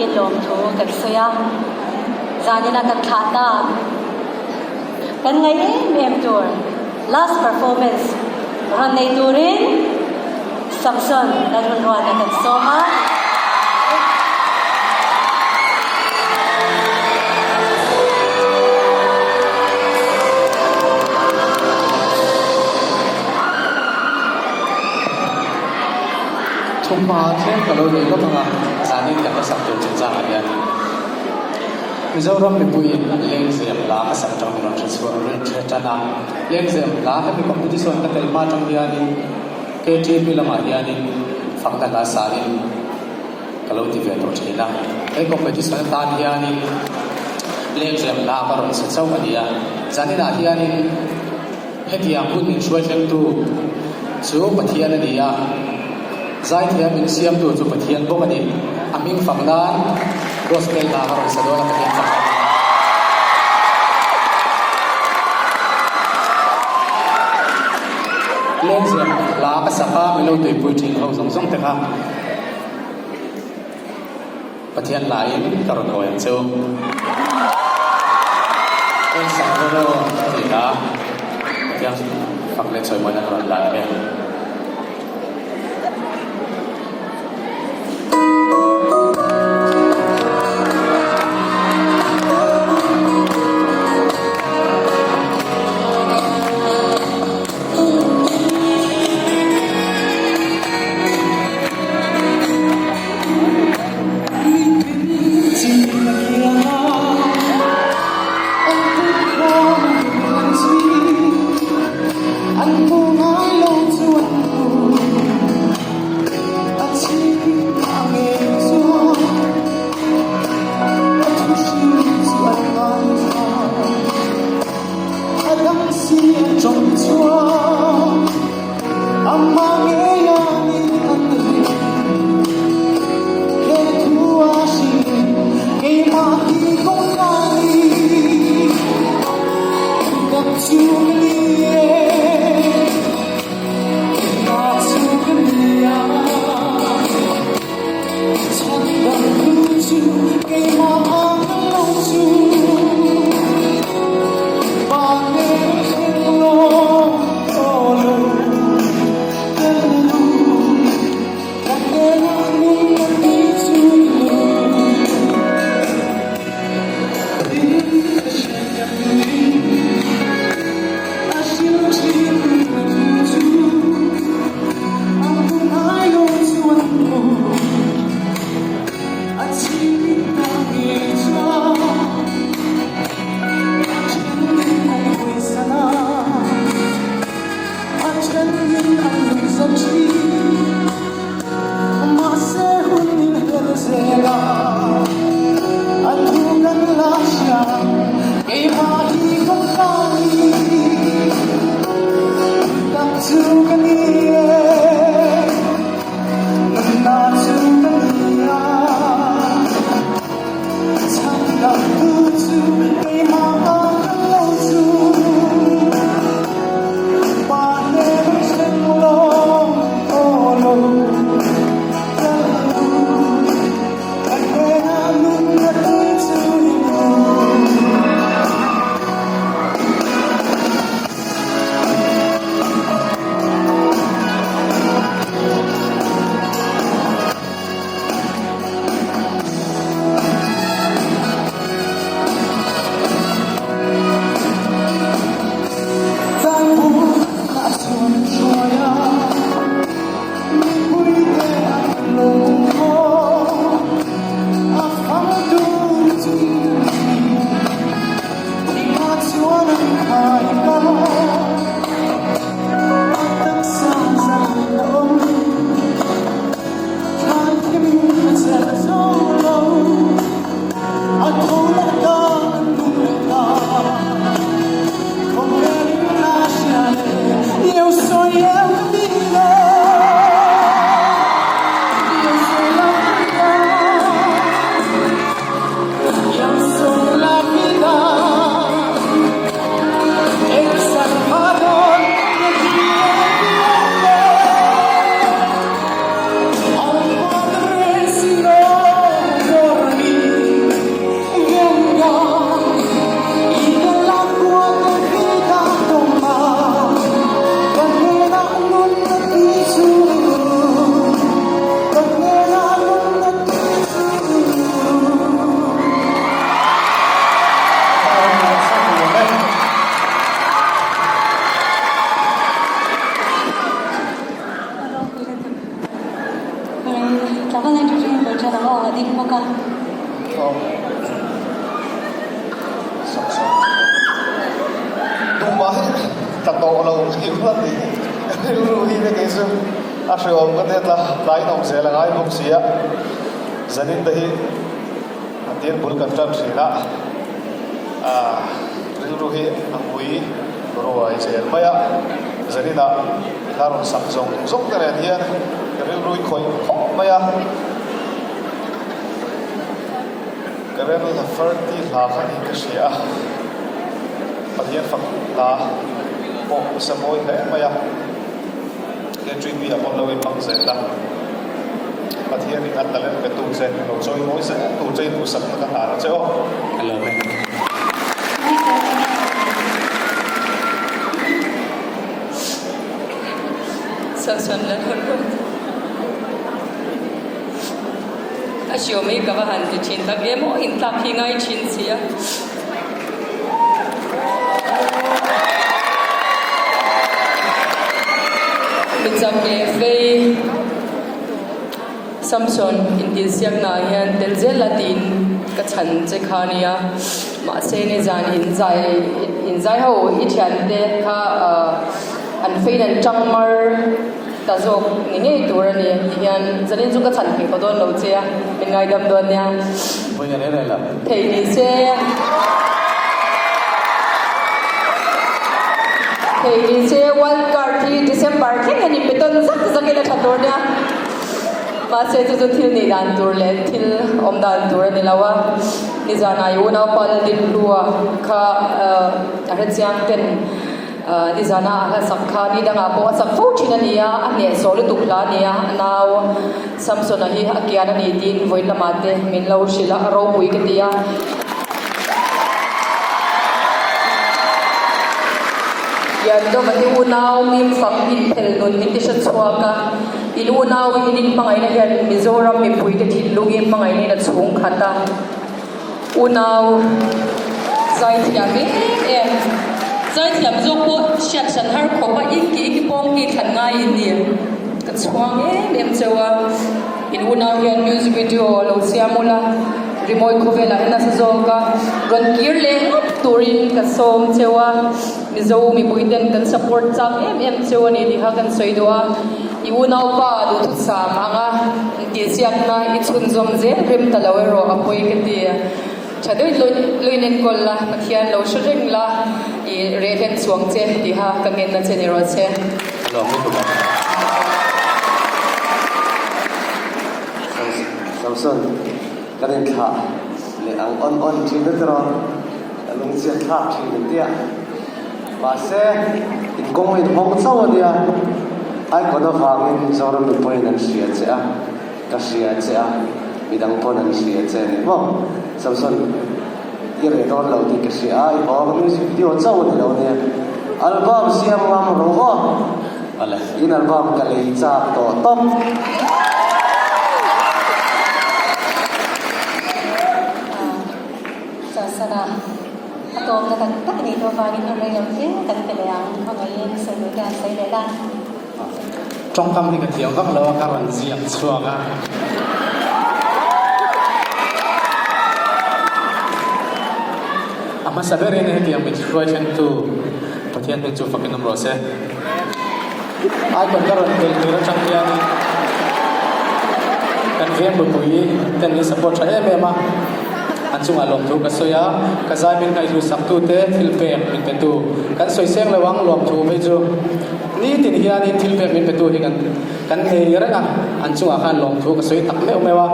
takin lawmthu kan sawi a, zanina kan thlah ta kan ngaih em em tur last performance rawn nei turin Samson Lalhunruata kan sawm a. Thumhma thleng ka lo nei lawk ang a, zanin kan la sak tur chungchang ah hian Mizoram mipuiin lengzem hla ka sak tang min rawn hre chhuah rawn hre tan a, lengzem hla hemi competition ka tel hma tang hianin KTP lamah hianin fakna hla sanin ka lo ti ve tawh thin a, he competition atan hianin lengzem hla ka rawn sa chauh a ni a, zaninah hianin Hetiang hun min hruaithlengtu chu Pathian a ni a, zaithiam min siamtu chu Pathian bawk a ni. A hming fak nan Gospel hna ka rawn sa dawn a, Pathian fak nan. Lengzem hla ka sak a, min lo tuipui thin ho zawng zawng te kha Pathian laiin ka rawn hawi ang che u. Kan sak dawn aw tih a Pathian fak leh chawimawi nan ka rawn lan ang e. bawk a. Aw. Sak sak. Tumah hi tla tawh lo ka ti ruat ni. Ka rilru hi te kei chu a hreawm ka tia tla tlaiin awm zel a ngai bawk si a. Zanin te hi a tir bul kan tan thin a. Aaa rilru hi a ngui ruai zel mai a. Zaninah hla rawn sak zawng zawng te nen hian ka rilru hi khawih khawp mai a. Karen Lafferty hla kha niin ka hria a, Pathian fak hla pawh i sa mawi hle mai a, KTV ah pawh lo inhmang zel a, Pathianin a talent pe tu che, lo chawi mawi zel tur che in duhsakna ka hnar a che aw. Ka lawm e. Sawn la rawn rawn. A hriawm hi ka va han ti thin tak em aw, intlak hi ngai thin si a. Mi chak leh fei Samson intihsiakna ah hian tel zel a tiin ka chhan che kha a nia. Mahse nizan inzai inzai ho i thiante kha an fein an tang mar. Ta zawk ni ngei tur a ni ti hian zanin chu ka chhan thei tawh dawn lo che a, min ngaidam dawn nia. Vawiin a rel rel a. Thei ni se. Thei ni se wild card hi December thleng hian in pe tawn zak zak in a tha tur nia. Mahse chu chu thil nih dan tur leh thil awm dan tur a ni lo a. Nizanah i unaupa Laldinhlua kha a hrechiang ten. Nizana a hla sak kha ni dangah pawh a sak fo thin a ni a, a hnehsawh lutuk hla a ni a, a nau Samsona hi a kian a ni tiin vawi lamah te min lo hrilh a, a ropui ka ti a. Liandova te unau mim fak inphel nun min ti hre chhuak a, in unau in inhmangaihna hian Mizoram mipuite thinlungin hmangaihna in a chhung khat a. Unau zaithiam em em, zaithiam zawk pawh hriat hran har khawp a, in ki ki pawng ki thlan ngai in ni. Ka chhuang em em cheu a, in unau hian music video lo siam ula, rimawi khawvelah hian nasa zawk a, rawn kir leh ngawt turin ka sawm cheu a, Mizo mipui ten kan support chak em em cheu a ni tih kha kan sawi duh a, i unaupa duhthusam anga Intihsiakna i chhunzawm zel rem ta lo erawh a pawi ka ti. Tha deuh lo in enkawl la, Pathian lo hre reng la, i reh hlen chuang che tiha ka ngenna che ni rawh che. Lawm lutuk a. Samson, kan inthlah leh ang awn awn thin a tiraw? Ka lungchhiat thlak thin a tia. Mahse, inkawng inhawng chauh a nia. Icon avangin Mizoram mipuiin an hria che a, ka hria che a, midang pawn an hria che a ni maw? Samson, i reh dawn lo tih ka hria a, i haw music video chauh a ni lo nia. Album siam ngam rawh aw. Awle. In album ka lei chak tawh tawp. Chawlhsana a tawpna tak tak a nih tawh avangin hun rei lo te kan pe leh ang, khawngaihin sawi duh te han sawi leh la. Tawngkam hi ka thiam vak lo a, ka rawn ziak chhuak a. A hmasa berin hetiang min hruai thlengtu Pathian hming chu fakin awm rawh se. Icon ka rawn tel tur atang hianin kan veng mipui ten min support tha em em a, an chungah lawmthu ka sawi a, ka zai min ngaihlu sak tu te thil pek min pe tu kan sawi seng lo ang lawmthu phei chu nitin hianin thil pek min pe tu hi kan kan nei reng a, an chungah khan lawmthu ka sawi tak meuh meuh a,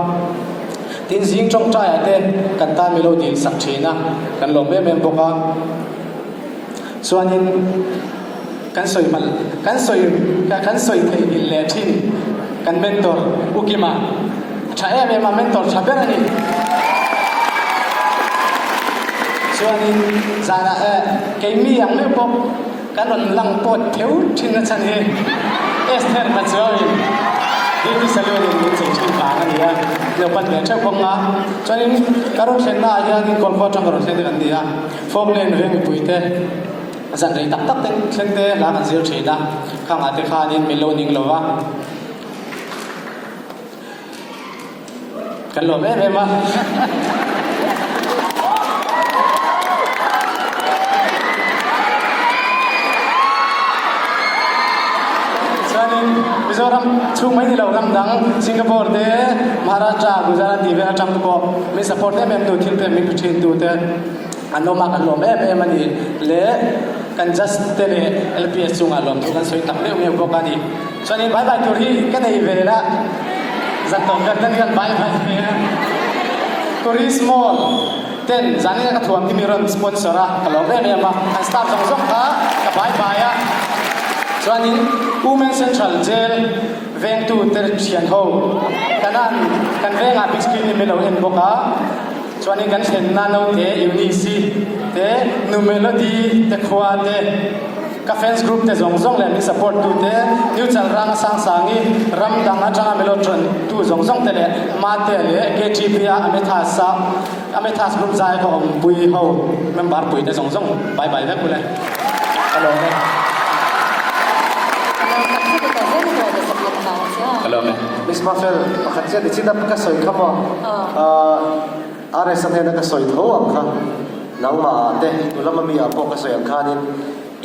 tin zing tawngtai ah te kan tan milo dil sak thin a, kan lawm em em bawk a. Chuanin kan sawi hmalh, kan sawi kan sawi theihnghilh leh thin kan mentor U Kima a tha em em a, mentor tha ber a ni. Chuanin zanah eh keimi ang meuh pawh kan rawn lang pawt pheu thin na chhan hi Esther Pachuau-in Beauty Saloon-in min chei thin vang a ni a, lo pan ve theuh bawk a. Chuanin ka rawn thlennaah hianin Kawlkhua atang ka rawn thleng te kan ni a. Falkland veng mipuite zan rei tak tak te thleng te hla kan zir thin a, khangah te khanin min lo ning lo va. Kan lawm em em a. Chuanin Mizoram chhung mai ni lo ram dang Singapore te, Maharashtra, Gujarat tih vel atang te pawh min support em em tu thil pek min pe thin tu te an awm a, kan lawm em em a ni. Le kan judge te leh LPS chungah lawmthu kan sawi tak meuh meuh bawk a ni. Chuanin bye bye tur hi ka nei ve la zan tawp ber ten hian bye bye ve a. Tourist Mall ten zanin a ka thuam hi mi rawn sponsor a, ka lawm em em a, an staff zawng zawng kha ka bye bye a. Chuanin Women Central Jail vengtu te thian ho kanan kan vengah big screen in min lo en bawk a. Chuanin kan thlenna naute Eunice te Nu Melody te khua te. Ka fans group te zawng zawng leh min support tu te, New Chalrang a Sangsangi, ram dang atanga min lo ṭawn tu zawng zawng te leh Mate leh KTP a Amethas a Amethas group zai ka awmpui ho member pui te zawng zawng bye bye vek ule. Ka lawm e. Ka lawm tak zet e, tak zet e tawh sakna ka hlau che a. Ka lawm e. Miss Mafel, pakhat chiah ni chin a ka sawi kha maw? RS-a hnena ka sawi tho ang kha, nangmah ah te, tu lama mi ah pawh ka sawi ang khanin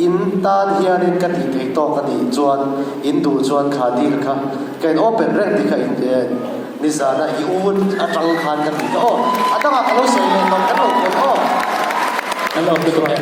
in tan hianin ka tih thei tawk a nih chuan in duh chuan kha deal kha ka in open reng tih kha in nizana i u atang khan ka ti ta aw, a dangah ka lo sawi leh tawh kher lo pawn aw. Kan lo lutuk e.